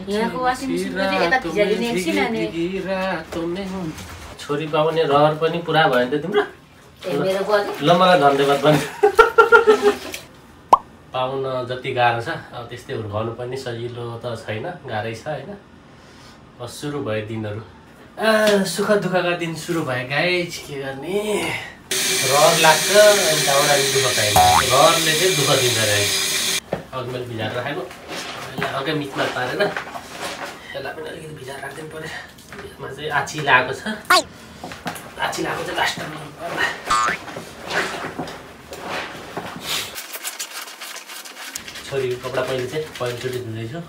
यहाँको वासिङ मेसिनको चाहिँ यता भिजाइदिने एकछिन अनि छोरी पाउने रहर पनि पुरा भयो नि त तिम्रो मेरो बजे ल मलाई धन्यवाद पनि पाउन जति गाह्रो छ अब त्यस्तै हुर्काउनु पनि सजिलो त छैन गाह्रै छ होइन बस सुरु भयो दिनहरू सुख दुःखका दिन सुरु भयो गाइज के गर्ने रहर लाग्छ अनि त्यहाँबाट हामी दुःख पाइन्छ रहरले चाहिँ दुःख दिन्छ गाइज अघि मैले भिजाएर राखेको यसलाई हल्का मिचमा पारेर यसलाई पनि अलिकति भिजाएर राखिदिनु पऱ्यो यसमा चाहिँ आँची लगाएको छ आँची लगाएको चाहिँ लास्टमा छोरीको कपडा पहिलोचोटि धुँदैछु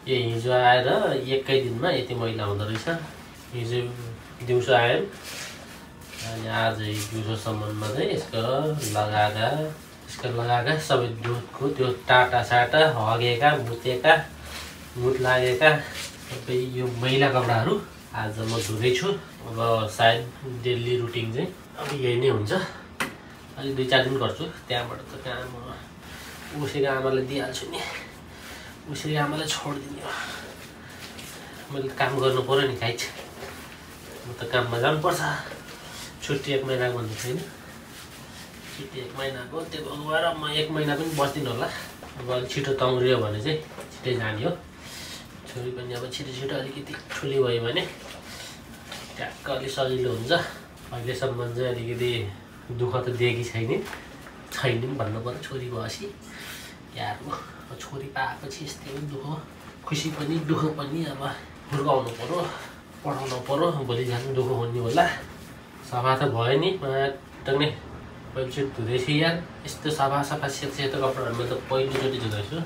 यो हिजो आएर एकै दिनमा यति मैला हुँदो रहेछ हिजो दिउँसो आयो अनि आज दिउँसोसम्ममा चाहिँ यसको लगाएका सबै दुधको त्यो टाटा साटा हगेका मुतेका मुत लागेका सबै यो मैला कपडाहरू आज म धुँदैछु अब सायद डेली रुटिन चाहिँ अब यही नै हुन्छ अलिक 2-4 दिन गर्छु त्यहाँबाट त काम उसैको आमालाई दिइहाल्छु नि उसैको आमालाई छोडिदिने हो मैले काम गर्नु पर्यो नि गाइज म त काममा जानुपर्छ छुट्टी 1 महिनाको भन्नु छैन छुट्टी 1 महिनाको त्यो गएर म 1 महिना पनि बस्दिनँ होला अब अलिक छिटो तङ्ग्रियो भने चाहिँ छिटै जाने हो छोरी पनि अब छिटो अलिकति ठुली भयो भने ट्याक्क अलिक सजिलो हुन्छ अहिलेसम्म चाहिँ अलिकति दुःख त दिएकी छैन भन्नु पर्यो छोरी भएपछि यारको छोरी पाएपछि यस्तै हो दुःख खुसी पनि दुःख पनि अब हुर्काउनु पर्यो पढाउनु पर्यो भोलि जानु दुःख हुने होला सफा त भयो नि टक्कै पहिलोचोटि धुँदैछु यार यस्तो सफा सेतो कपडाहरूमा त पहिलोचोटि धुँदैछु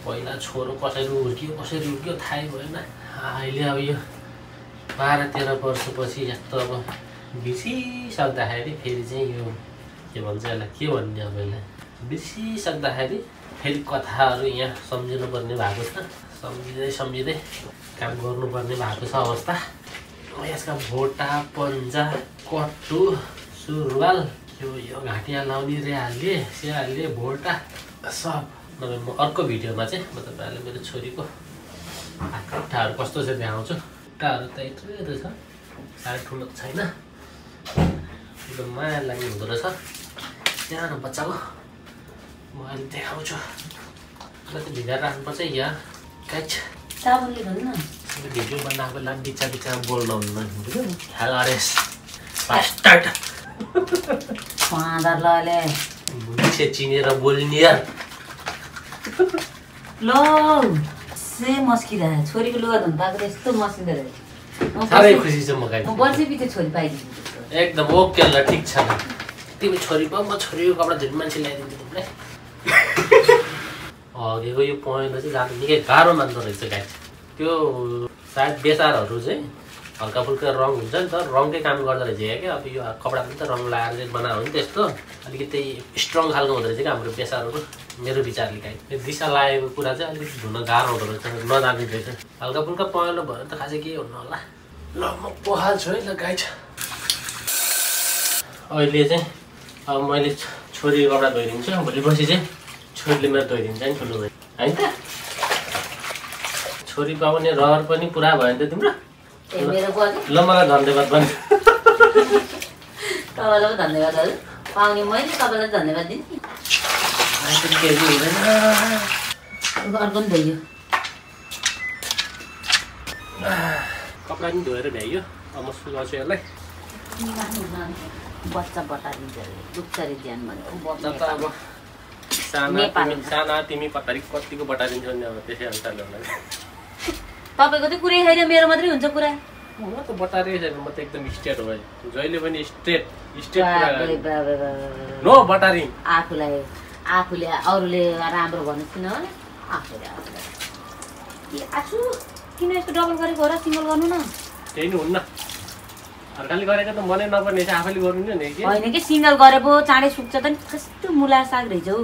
पहिला छोरो कसरी हुर्कियो थाहै भएन अहिले अब यो 12-13 वर्षपछि यस्तो अब बिर्सिसक्दाखेरि फेरि चाहिँ यो के भन्छ यसलाई के भन्ने अब यसलाई बिर्सिसक्दाखेरि फेरि कथाहरू यहाँ सम्झिनुपर्ने भएको छ सम्झिँदै काम गर्नुपर्ने भएको छ अवस्था यसका भोटा पन्जा कट्टु सुरुवाल यो घाँटिया लाउने रेहालले सेहालले भोटा सब नभए म अर्को भिडियोमा चाहिँ म तपाईँहरूलाई मेरो छोरीको खुट्टाहरू कस्तो छ देखाउँछु खुट्टाहरू त यत्रो छ साह्रै ठुलो छैन एकदम माया लाग्ने हुँदो रहेछ सानो बच्चाको म अहिले देखाउँछु मलाई त भिजाएर राख्नुपर्छ यहाँ गाइज साबुनले धुन्न भिडियो बनाएको बेला बिचा बोल्न हुन्न हेलो अरेस फास्टर्ड फादरले मुखसे चिनेर बोल्ने यार लो से मस्किरहेको छोरीको लुगा धुन पाएको त यस्तो मस्किँदो रहेछ साह्रै खुसी छु म गाइज म वर्षै पछि छोरी पाइदिन्छु एकदम ओके ल ठिक छ तिमी छोरी पाऊ म छोरीको कपडा धुने मान्छे ल्याइदिन्छु तिमीलाई हगेको यो पहेँलो चाहिँ जानु निकै गाह्रो मान्दो रहेछ गाइज त्यो सायद बेसारहरू चाहिँ हल्का फुल्का रङ हुन्छ नि त रङकै काम गर्दो रहेछ क्या अब यो कपडा पनि त रङ लगाएर चाहिँ बनायो भने त्यस्तो अलिकति स्ट्रङ खालको हुँदो रहेछ क्या हाम्रो बेसारहरू मेरो विचारले गाइज त्यो दिशा लागेको कुरा चाहिँ अलिकति धुन गाह्रो हुँदो रहेछ नजाने रहेछ हल्का फुल्का पहेँलो भयो त खासै केही हुन्न होला ल म पहाल्छु है ल गाइज अहिले चाहिँ अब मैले छोरीको कपडा धोइदिन्छु भोलिपछि चाहिँ छोरीले मेरो धोइदिन्छ नि ठुलो भयो होइन त छोरी पाउने रहर पनि पुरा भयो नि त तिम्रो ल मलाई धन्यवाद पनि तपाईँलाई धन्यवाद हजुर पाउने मैले तपाईँलाई धन्यवाद दिन्छु केही हुँदैन अर्को पनि धोइयो कपडा पनि धोएर भ्याइयो अब म सुगाउँछु यसलाई बच्चा बटारिन्छ दुख्छरी ज्यान भन्छ बच्चा त अब साना तिमी पतारी कतिको बटारिन्छौ नि अब त्यसै अनुसारले होला तपाईँको त कुरै छैन मेरो मात्रै हुन्छ कुरा म त बटारै छैन म त एकदम स्ट्रेट हो जहिले पनि स्ट्रेट कुरा नो बटारिङ आफूले अरूले राम्रो भन्नु किन आफूले आछु किन यस्तो डबल गरेको हो र सिङ्गल गर्नु न त्यही नै हुन्न अर्काले गरेको त मनै नपर्ने चाहिँ आफैले गर्नु नि होइन कि सिङ्गल गरे पो चाँडै सुक्छ त नि कस्तो मुला साग रहेछ हौ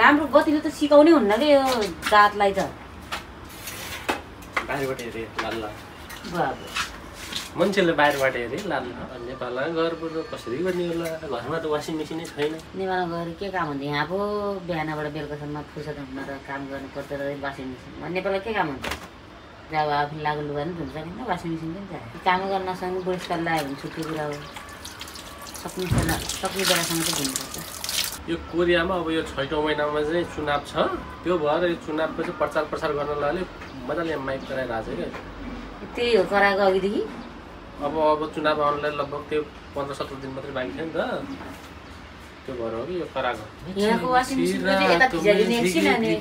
राम्रो गतिले त सिकाउनै हुन्न कि यो जातलाई त बाहिरबाट हेरे लाल्ला बाबु मान्छेले बाहिरबाट हेरे लाल्ला नेपालमा घरबाट कसरी गर्ने होला घरमा त वासिङ मेसिनै छैन नेपालमा गएर के काम हुन्छ यहाँ पो बिहानबाट बेलुकासम्म फुर्सद हुन र काम गर्नु पर्छ र वासिङ मेसिन नेपालमा के काम हुन्छ जब आफूले लागु लुगा पनि धुन सकिन्न वासिङ मेसिन पनि चाहियो काम गर्न नसक्ने बुढेसकाल लाग्यो भने छुट्टी कुरा हो सक्ने बेलासम्म चाहिँ धुनुपर्छ यो कोरियामा अब यो 6औं महिनामा चाहिँ चुनाव छ त्यो भएर यो चुनावको चाहिँ प्रचार प्रसार गर्न लागि मजाले माइक कराइरहेको छ क्या त्यही हो कराएको अघिदेखि अब चुनाव आउनलाई लगभग त्यो 15-17 दिन मात्रै बाँकी थियो नि त त्यो भएर हो कि यो कराएको यहाँको वासिङ मेसिन चाहिँ यता भिजाइदिने एकछिन अनि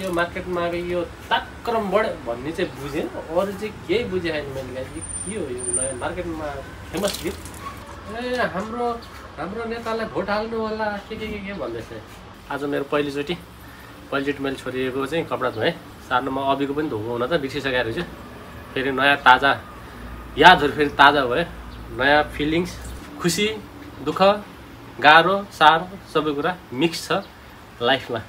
यो मार्केटमा यो ताक्रम बढ्यो भन्ने चाहिँ बुझेन अरू चाहिँ केही बुझेन मैले के हो यो नयाँ मार्केटमा फेमस गीत ए हाम्रो नेतालाई भोट हाल्नु होला के भन्दैछ आज मेरो पहिलोचोटि मैले छोडिएको चाहिँ कपडा धोएँ सार्नुमा अबीको पनि धोएको हुन त बिर्सिसकेको रहेछ फेरि नयाँ ताजा यादहरू फेरि ताजा भयो नयाँ फिलिङ्स खुसी दुःख गाह्रो साह्रो सबै कुरा मिक्स छ लाइफमा